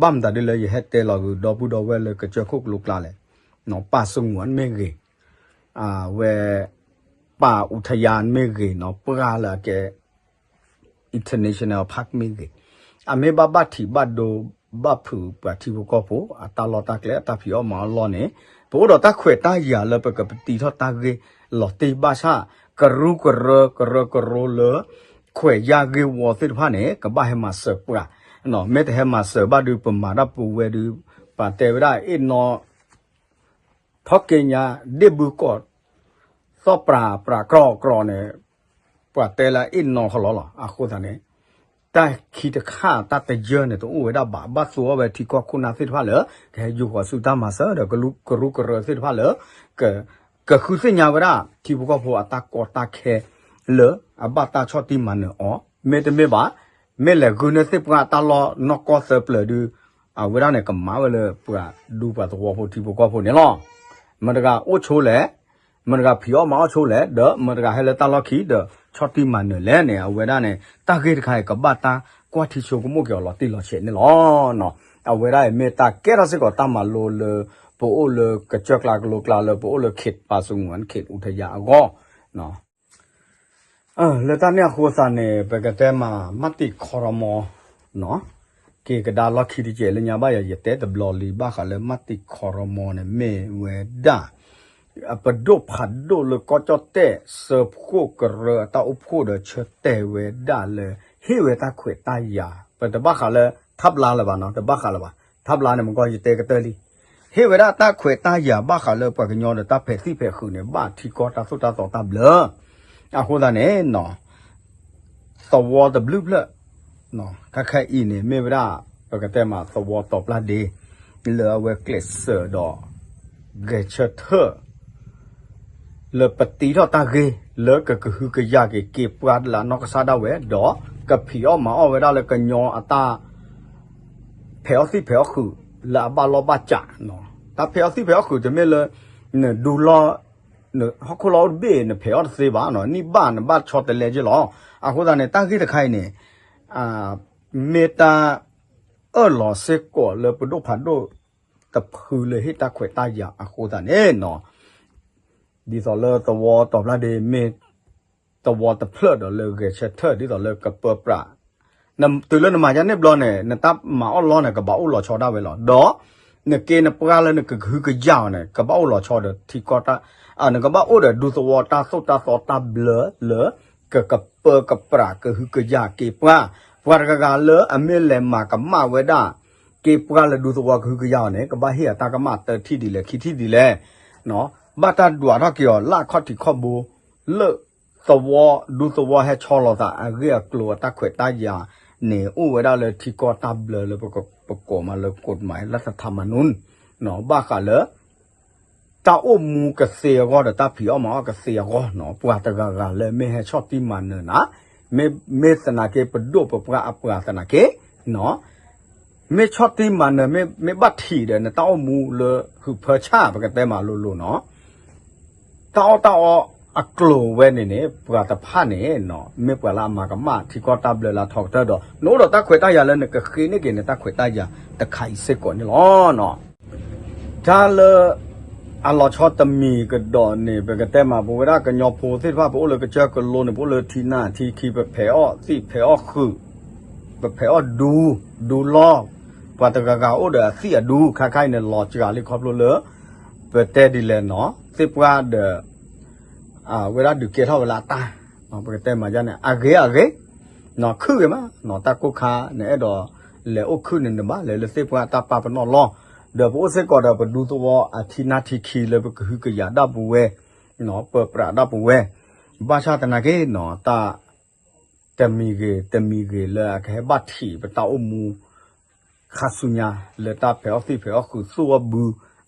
ဘၣ်မတၤဒ်လၢယဟဲတဲလီၤဂုၤ ဒီပုၢ်ဒီဝဲၢ်လၢကစၢၢ်ခိၣ်ကလိကျါလဲၣ်, ပၢ်စငူၣ်မ့ၢ်ဂ့ၤ, အဝဲ ပၢ်အူထယါမ့ၢ်ဂ့ၤနီၤ ပှၢ်လၢအကဲ international park မ့ၢ်ဂ့ၤ, အမ့ၢ်ဘၣ်ဘၣ်ထံးဘၣ်ဒိ ဘၣ်ဖုးပှၤထံဖိကီၢ်ဖိ အတၢ်လီၢ်တၢ်ကျဲ အတၢ်ဖံးအီၣ်မၤအီၣ်လီၢ်န့ၣ် ပအိၣ်ဒီးတၢ်ခွဲးတၢ်ယာ်လၢပကပတံထီၣ်တၢ်ဂ့ၢ်လီၤတံၢ်ဘၣ်ဆၣ် ကရူၢ်ကရၢ ကရၢကရိလၢ ခွဲးယာ်ဂ့ၢ်ဝီသ့ၣ်တဖၣ်န့ၣ် ကဘၣ်ဟဲမၤစၢၤပှၤ, မ့ၢ်တဟဲမၤစၢၤဘၣ်ဒုး ပမၤတၢ်ပဝဲဒုး ပှၤတဲဝဲဒၣ်အ့ၣ်နီၤ ထီၣ်က့ညါ ဒ့ၣ်ဘုကီး သီၣ်ပြးပြးကြီကြီန့ၣ် ပှၤတဲလၢအ့ၣ်နီၤဃီလီၤလီၤ. အဃိသတးန့ၣ် တၢ်ခံတခါတၢ်တယၢၢ်န့ၣ် တအိၣ်ဝဲဒၣ်ဘၣ် ဘၣ်သူအီၣ်ဝဲထံကီၢ်ခိၣ်နၢ်သ့ၣ်တဖၣ်လၢ ကဟဲယူၤဃီၤဆူတၢ်မၤစၢၤဒီး ကရူၢ်ကရၢသ့ၣ်တဖၣ်လၢ ကဃုသ့ၣ်ညါဝဲဒၣ် ထံဖိကီၢ်ဖိအတၢ်ကီတၢ်ခဲလၢ အဘၣ်တၢ်ဆီၣ်တံၢ်မၤနၢၤအီၤ မ့တမ့ၢ်ဘၣ် မ့ၢ်လဲၤဂုာ်န့ၢ်သ့ၣ်ပှၢ်တၢ်လီၢ်နီၢ်ကီၢ်သၢပျၢၤဒုး အဝဲဒၣ်န့ၣ် ကမၤဝဲလၢပှၤဒူပှၤသဝီဖိထံဖိကီၢ်ဖိန့ၣ်လီၤ. မတၤဂၤအိၣ်ဆိလဲၣ်, မတၤဂၤဖံးအီၣ်မၤအီၣ်ဆိလဲၣ်, ဒီးမတၤဂၤဟဲလၢတၢ်လီၢ်ခံဒီး ဆီၣ်တံၢ်မၤနၢၤလဲၣ်န့ၣ် အဝဲဒၣ်န့ၣ် တၢ်ဂ့ၢ်တခါအံၤ ကဘၣ်တၢ်ကွၢ်ထံဆိကမိၣ်က့ၤအီၤလီၤတံၢ်လီၤဆဲးန့ၣ်လီၤ. အဝဲဒၣ်အံၤမ့ၢ်တၢ်ကဲထီၣ်စ့ၢ်ကီးတၢ်မၤလိလၢ ပအိၣ်လၢကစၢၢ်ကျါကလိကျါလၢ ပအိၣ်လၢ ခေတ်ป่าสงวน ခေတ်อุทยาน အဂီၢ် လၢတၢ်န့ၣ်အဃိသတးန့ၣ် ပကတဲမး မးတံၤခီရမီ က့ၤကဒါလီၢ်ခံတကဲးလၢညါဘၣ်ယၤ ယတဲတဘျီလံ ဘၣ်ဃးလၢမးတံၤခီရမီန့ၣ် မ့ၢ်ဝဲဒၣ် အပဒိၣ်ဖးဒိၣ်လၢကီၢ်ကၠီၣ်တဲၣ် စၢဖှိၣ်ကရၢအတၢ်အိၣ်ဖှိၣ်ဒီးဆၢတဲာ်ဝဲဒၣ်လၢ ဟ့ၣ်ဝဲတၢ်ခွဲးတၢ်ယာ် ပတဘၣ်ဃးလၢ ထးပျါ လၢၤဘၣ်နီၤ တဘၣ်ဃးလၢၤဘၣ် ထးပျါ န့ၣ် မ့ၢ်ကီၢ်ယတဲကတၢၢ်လံ ဟ့ၣ်ဝဲဒၣ်တၢ်ခွဲးတၢ်ယာ်ဘၣ်ဃးလၢပှၤကညီဒီးတၢ်ဖဲးသံၣ်ဖဲးဃုာ်န့ၣ် ဘၣ်ထံကီၢ်တၢ်သိၣ်တၢ်သီတၢ်ဘျၢ အဃိသတးန့ၣ် သဝီတဘျုးဖျၢၣ် ခဲခဲအံၤန့ၣ် မ့ၢ်ဝဲဒၣ် ပကတဲမး သဝီတီၤပျၢ်ဒ့ လၢအဝဲကျဲးစၢးဒီး ဂဲၤဆၢထၢၣ် လၢပတံထီၣ်တၢ်ဂ့ၢ် လၢကကဟုကယာ်က့ၤက့ၤပှၤလၢအနီၢ်ကစၢ်ဒၣ်ဝဲ ဒီးကဖံးအီၣ်မၤအီၣ်ဝဲဒၣ်လၢကညီအတၢ် ဖဲးအီၣ်သံၣ်ဖဲးအီၣ်ဃုာ် လၢအဘၣ်လီၢ်ဘၣ်စး တၢ်ဖဲးအီၣ်သံၣ်ဖဲးအီၣ်ဃုာ် တမ့ၢ်လၢ နဒူလီၢ် နဟီၣ်ခိၣ်လီၢ်အိၣ်တဘ့ၣ် နဖဲးအီၣ်တသ့ဘၣ် နံၣ်ဘၣ်နဘၣ်ဆီတလဲက့လီၤ. အဃိသတးန့ၣ် တၢ်ဂ့ၢ်တခါအံၤန့ၣ် မ့ၢ်တၢ်အၢၣ်လီၤစ့ၢ်ကီးလၢပဒိၣ်ဖးဒိၣ်တဖုလၢဟ့ၣ်တၢ်ခွဲးတၢ်ယာ်အဃိသတးန့ၣ်နီၤ ဒ်သိးလၢသဝီတီၤပျၢ်ဒ့မ့ၢ် သဝီတဖျၢၣ်ဒီးလၢဂဲၤဆၢထၢၣ်ဒ်သိးလၢကပၢပြး တုၤလၢနမၤယါန့ၣ်ဘျီန့ၣ် နတၢ်မၤအီၣ်လီၢ်န့ၣ် ကဘၣ်အိၣ်လီၤဆီဒၣ်ဝဲလီၤ. ဒီးနက့နပှၢ်လၢနကကဟုကယာ်အီၤန့ၣ် ကဘၣ်အိၣ်လီၤဆီဒီးထံကီၢ်တၢ် နကဘၣ်အိၣ်ဒီးဒူသဝီတၢ်သိၣ်တၢ်သီတၢ်ဘျၢလၢ ကကပၢကပြးကဟုကယာ်က့ပှၢ်, ပှၤတဂၤဂၤလၢအမ့ၢ်လဲၤမၤကမၣ်ဝဲဒၣ် က့ပှၢ်လၢဒူသဝီကဟုကယာ်အီၤန့ၣ် ကဘၣ်ဟ့ၣ်အတၢ်ကမၣ်တထံၣ်ဒ်လဲၣ်ခံထံၣ်ဒ်လဲၣ် ဘၣ်တၢ်ဒွးထီၣ်က့ၤအီၤလၢအခီၣ်ထံးခီၣ်ဘိ လၢသဝီ ဒူသဝီဟဲဆီလီၤသးအဂ့ၢ်အကျိၤအတၢ်ခွဲးတၢ်ယာ်န့ၣ် အိၣ်ဝဲဒၣ်လၢထံကီၢ်တၢ်ဘျၢလၢပကိးမးလၢကိးမးလၢတထးမနူ ဘၣ်ဃးလၢ တၢ်အိၣ်မူကသ့အဂီၢ်ဒီးတၢ်ဖံးအီၣ်မၤအီၣ်ကသ့အဂီၢ်နီၤ ပှၤတဂၤဂၤလၢမ့ၢ်ဟဲဆီၣ်တံၢ်မၤနၢၤနၤ, မ့ၢ်သနာ်က့ပဒိၣ်ပပှၢ်အပှၤသနာ်က့နီၤ မ့ၢ်ဆီၣ်တံၢ်မၤနၢၤ မ့ၢ်ဘၣ်ထံးဒီးနတၢ်အိၣ်မူလၢဟုးဖၢဆၣ် ပကတဲမးလိၤလိၤနီၤ တၢ်အီၣ်တၢ်အီအကျိၤဝဲန့ၣ်န့ၣ် ပှၤတဖၣ်န့ၣ်နီၤ မ့ၢ်ပှၤလၢအမၤကမၣ်ထံကီၢ်တၢ်ဘျၢလၢအထီကတၢၢ်ဒီး နအိၣ်ဒီးတၢ်ခွဲးတၢ်ယာ်လၢနကဃ့န့ၢ်က့ၤနတၢ်ခွဲးတၢ်ယာ်တခါအံၤစ့ၢ်ကီးန့ၣ်လီၤနီၤ တၢ်လၢ အလီၤဆီတမံၤကဒီးန့ၣ် ပကတဲမး ပဝဲဒၣ်ကညီဖိသ့ၣ်တဖၣ် ပအိၣ်လၢကစၢၢ်ကလိန့ၣ် ပအိၣ်လၢထံနၢ်ထံခံ ပဖဲးအီၣ်သံၣ်ဖဲးအီၣ်ဃုာ် ပဖဲးအီၣ်ဒူ ဒူလီၢ် ပှၤတဂၤဂၤအိၣ်ဒီးအသံၣ်အဒူ ခါခါအံၤန့ၣ် လီၤစှၤလံခီဖျိလၢ ပတဲဒ်လဲၣ်နီၤ သ့ၣ်ပှၢ်ဒီး ဝဲဒၣ်ဒုးကဲထီၣ်ဝဲလၢအတၢ် ပကတဲမးယါန့ၣ် အဂ့ၤအဂ့ၤ နီၤ ခုၣ်ဂ့ၤမးနီၤ တၢ်ကိၢ်ခါ နအဲၣ်ဒိးလဲၤအိၣ်ခုၣ်န့ၣ် နဘၣ်လဲၤလၢသ့ၣ်ပှၢ်တၢ်ပာ်ပနီၣ်လီၢ် ဒီးပအိၣ်စ့ၢ်ကီးဒီးပဒူသဝီအထံနၢ်ထံခံလၢပကဟုကယာ်ဒၣ်ပဝဲ ပၢပြးဒၣ်ပဝဲ ဘၣ်ဆၣ်သနာ်က့နီၤ တၢ် တမံၤဂ့ၤ တမံၤဂ့ၤလၢအကဟဲဘၣ်ထံးပတၢ်အိၣ်မူ ခါဆူညါ လၢတၢ်ဖဲးအီၣ်သံၣ်ဖဲးအီၣ်ဃုာ်သူၣ်အီၣ်ဘု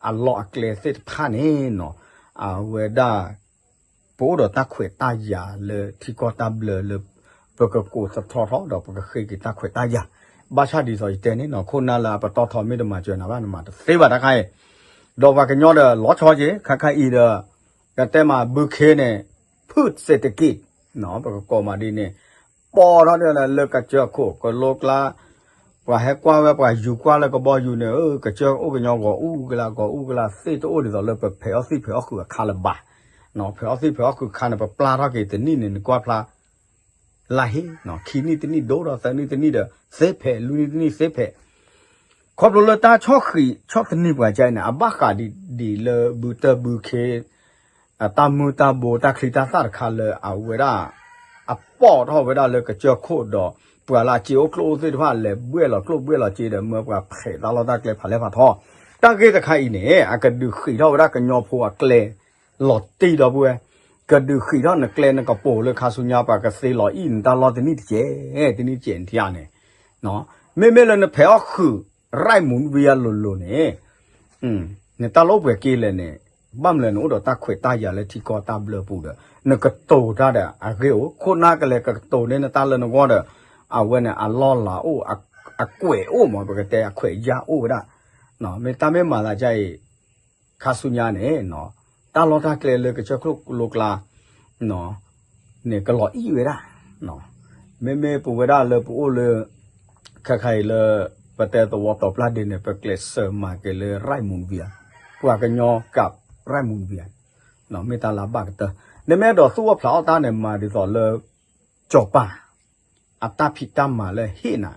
အလီၢ်အကျဲသ့ၣ်တဖၣ်န့ၣ်နီၤ အဝဲဒၣ် ပအိၣ်ဒီးတၢ်ခွဲးတၢ်ယာ်လၢထံကီၢ်တၢ်ဘျၢလၢ ပကကိးသထီထီၣ်ဒီးပကဃ့က့ၤတၢ်ခွဲးတၢ်ယာ် ဘၣ်ဆၣ်ဒ်သိးယတဲန့ၣ်နီၤ ခိၣ်နၢ်လၢအပတီၢ်ထီမ့ၢ်တမၤစၢၤနၤဘၣ် နမၤတသ့ဘၣ်တခါအံၤ ဒီးပှၤကညီဒီးလီၤဆီက့ၤ ခါခါအံၤဒီး ကတဲမးဘုခ့န့ၣ် ဖုၣ်စ့းတက့ၢ် ပကကိးမးဒ်န့ၣ် ပီၢ်ထီၣ်ဒ်လၢကစၢၢ်ခိၣ်ကလိကျါ ပှၤဟဲကွၢ်ဝဲပှၤယူၤကွၢ်လၢကဘီယူၤန့ၣ် ကစၢၢ်အိၣ်ကညီဂီၤအူကလါ ဂီၤအူကလါသ့ၣ်တအိၣ်ဒ်သိးလၢပဖဲးအီၣ်သံၣ်ဖဲးအီၣ်ဃုာ်အခါလၢၤဘၣ် ဖဲးအီၣ်သံၣ်ဖဲးအီၣ်ဃုာ်ခါန့ၣ် ပပျၢ်ထီၣ်က့ၤတနံၣ်န့ၣ် နကွၢ်ဖျါ လါဟ့ ခံနံၣ်တနံၣ်ဒိၣ်ဒီးသၢနံၣ်တနံၣ်ဒီး သ့ဖဲး လွံၢ်နံၣ်တနံၣ်သ့ဖဲး ခီဖျိလၢတၢ်ဆီၣ်ဃံးဆီၣ်သနံးပှၤကါအံၤန့ၣ် အဘၣ်ဃးဒ်လၢဘုတၢ်ဘုခ့ အတၢ်မုၢ်တၢ်ဘိတၢ်ချံတၢ်သၣ်တခါလၢအဝဲဒၣ် အပီၢ်ထီၣ်ဝဲဒၣ်လၢကစၢၢ်ခိၣ်ဒီး ပှၤလၢအစ့အိၣ်ကျိၣ်အိၣ်သ့ၣ်တဖၣ်လဲၤဘှဲၣ်လီၤကျိၣ်ဘှဲၣ်လီၤစ့ဒီး မၢပှၤဖဲးတၢ်လီၢ်တၢ်ကျဲဖးလဲၢ်ဖးထီ တၢ်ဂ့ၢ်တခါအံၤန့ၣ် အကဒုးဃံးထီၣ်ဝဲဒၣ်ကညီဖိအကျဲလီၤတံၢ်ဒီပုၢ်ဝဲၢ် ကဒုးဃံးထီၣ်နကျဲနကပိာ်လၢခါဆူညါ ပှၤကသ့လီၤအံၣ်နတၢ်လီၢ်တနံၣ်တကဲး တနံၣ်တကဲးနထံၣ်ဧါန့ၣ် မ့မ့ၢ်လၢနဖဲးအီၣ်ဃုာ် ရၢၣ်မူၤဝံၤအလိၤလိၤန့ၣ် နတၢ်လီၢ်အိၣ်ပှဲၤက့လဲၣ်န့ၣ် ဘၣ်မနုၤလဲၣ် နအိၣ်ဒီးတၢ်ခွဲးတၢ်ယာ်လၢထံကီၢ်တၢ်ဘျၢပူၤဒီး နကတိၤတၢ်ဒီးအဂ့ၢ်အိၣ် ခိၣ်နၢ်ကလဲၤကတိၤန့ၢ်နတၢ်လၢနဂီၢ်ဒီး အဝဲန့ၣ် အလီၢ်လၤအိၣ် အကွဲးအိၣ်မး ပကတဲအခွဲးယာ်အိၣ်ဝဲဒၣ် မ့ၢ်တၢ်မ့ၢ်မၤသးဒ်အံၤ ခါဆူညါန့ၣ် တၢ်လီၢ်တၢ်ကျဲလၢကစၢၢ်ခိၣ်ကလိကျါ န့ၣ် ကလီၤအံၣ်ဝဲဒၣ် မ့မ့ၢ်ပဝဲဒၣ်လၢပအိၣ်လၢ ခဲခါအံၤလၢ ပတဲသဝီတီၤပျၢ်ဒ့န့ၣ် ပကျဲးစၢးမၤက့ၤလၢ ရၢၣ်မူၤဝံၤ ပှၤကညီကး ရၢၣ်မူၤဝံၤ မ့ၢ်တၢ်လၢအဘၣ်ကတၢၢ် နမ့ၢ်အဲၣ်ဒိးသူၣ်အိၣ်ဖျးအီၣ်တၢ်န့ၣ် မၤဒ်သိးလၢ ကၠီၤပၤ အတၢ်ဖံးတၢ်မၤလၢဟ့ၣ်နၤ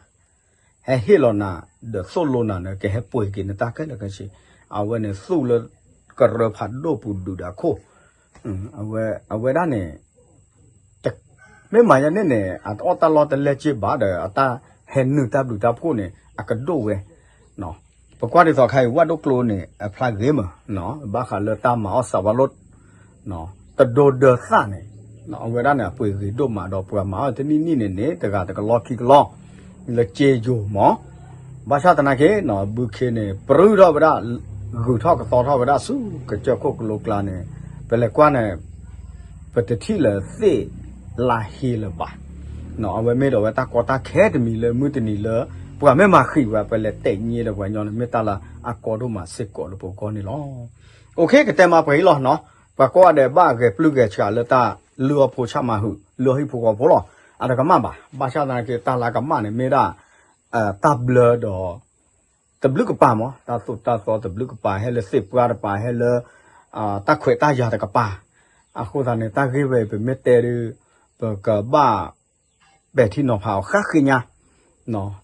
ဟဲဟ့ၣ်လီၤနၤ ဒီးသိၣ်လိနၤန့ၣ် ကဟဲပှ့ၤက့ၤနတၢ်ခဲလၢာ်ခဲဆ့ အဝဲန့ၣ်သူၣ်လၢကရၢဖးဒိၣ်ပူၤဒုးဒီးအခိၣ် အဝဲဒၣ်န့ၣ် မ့ၢ်မၤယါန့ၣ်န့ၣ် အတအီၣ်တၢ်လီၢ်တလဲၢ်က့ဘၣ်ဒီး အတၢ်ဟဲနုာ်တၢ်ဘျုးတၢ်ဖှိၣ်န့ၣ် အကဒိၣ်ဝဲ ပကွၢ်ဒ်သိးခါအံၤ ဝၣ်ဒိၣ်ကျိန့ၣ် အဖျါဂ့ၤမး ဘၣ်ဃးလၢတၢ်မၤအီၣ်စးဝါလိၣ် တဒိဒၢသၣ်န့ၣ် အဝဲဒၣ်န့ၣ် အပှ့ၤဂ့ၤဒိၣ်မးဒီးပှၤမၤအီၣ်တနံၣ်နံၣ်န့ၣ်န့ၣ် တဂၤတကလီၢ်ခံကလီၢ် လၢက့ယိၤမး ဘၣ်ဆၣ်သနာ်က့ ဘုခ့န့ၣ် ပြူထီၣ်ဝဲဒၣ် ဂုၤထီၣ်ကသီထီၣ်ဝဲဒၣ်ဆူကစၢၢ်ခိၣ်ကလိကျါန့ၣ် ပလဲၤကွၢ်န့ၣ် ပတထံၣ်လၢၤသ့ၣ်လါဟ့လၢၤဘၣ် အဝဲမ့ၢ်ဒိးဝဲတၢ်ကီတၢ်ခဲတမံၤလၢမုၢ်တနံၤလၢ ပှၤမ့ၢ်မၤဃံးဝဲ ပလဲၤတဲာ်ညါဒီးပှၤကညီန့ၣ် မ့ၢ်တၢ်လၢအကီဒိၣ်မးစ့ၢ်ကီးလၢပဂီၢ်န့ၣ်လီၤ. အိၣ်ခ့ ကတဲမးပှဲၤအံၤလီၤနီၤ ပှၤကိးဂၤဒဲးဘၣ်ဂဲၤပျုၢ်ဂဲၤဆှးလၢတၢ်လုၢ်အီၣ်ဖိဆၣ်မၤဟုာ် လုၢ်အီၣ်ဟံၣ်ဖိဃီဖိလီၤ. အတကမၣ်ဘၣ် ဘၣ်ဆၣ်သနာ်က့ တၢ်လၢကမၣ်န့ၣ်မ့ၢ်ဒၣ် တၢ်ဘျၢဒီး တဘျုးကပၤမး တၢ်သိၣ်တၢ်သီတဘျုးကပၤ ဟဲလၢသ့ၣ်ပှၢ်တပၤ ဟဲလၢ တၢ်ခွဲးတၢ်ယာ်တကပၤ အဃိသတးန့ၣ် တၢ်ဂ့ၢ်ဝဲအံၤ ပမ့ၢ်တဲဒီး ပကဘၣ်ပဲာ်ထံနီၤဖးအီၤဃၣ်ဃ့ညါ,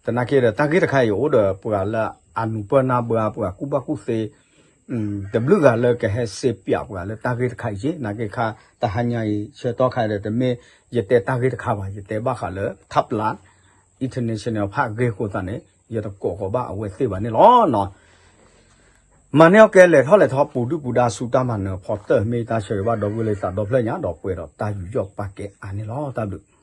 သနာ်က့ဒီး တၢ်ဂ့ၢ်တခါအံၤ အိၣ်ဒီးပှၤလၢအနုာ်ပၢၢ်နၢ်ပၢၢ် ပှၤကူၣ်ဘၣ်ကူၣ်သ့ တဘျုးဂၤလၢကဟဲစ့ပၠးပှၤလၢတၢ်ဂ့ၢ်တခါအံၤက့, သနာ်က့ခါ တဟါညါအံၤ ဆၢကတီၢ်ခါဒီး တမ့ၢ်ယတဲတၢ်ဂ့ၢ်တခါဘၣ်, ယတဲဘၣ်ဃးလၢ ထးပျၢ် international ဖးဂ့ၢ်အဃိသတးန့ၣ် ယတကိးဃီၤဘၣ်အဝဲသ့ၣ်ဘၣ်န့ၣ်လီၤ. မၤန့ၢ်အီၣ်ကဲ လဲၤထီၣ်လဲၤထီ ပူၤဒုၣ်ပူၤဒါ ဆူတၢ်မၤနၢၤဖီတၢၢ် မ့ၢ်တၢ်ဆၢဂ့ၤဘၣ်ဒီပုၢ်ဝဲၢ်လၢသးဒီဖျၢၣ်ညါ ဒီးပှဲၤဒီးတၢ်ယူးယီၣ်ပာ်ကဲအါန့ၣ်လီၤ. တၢ်ဘျုး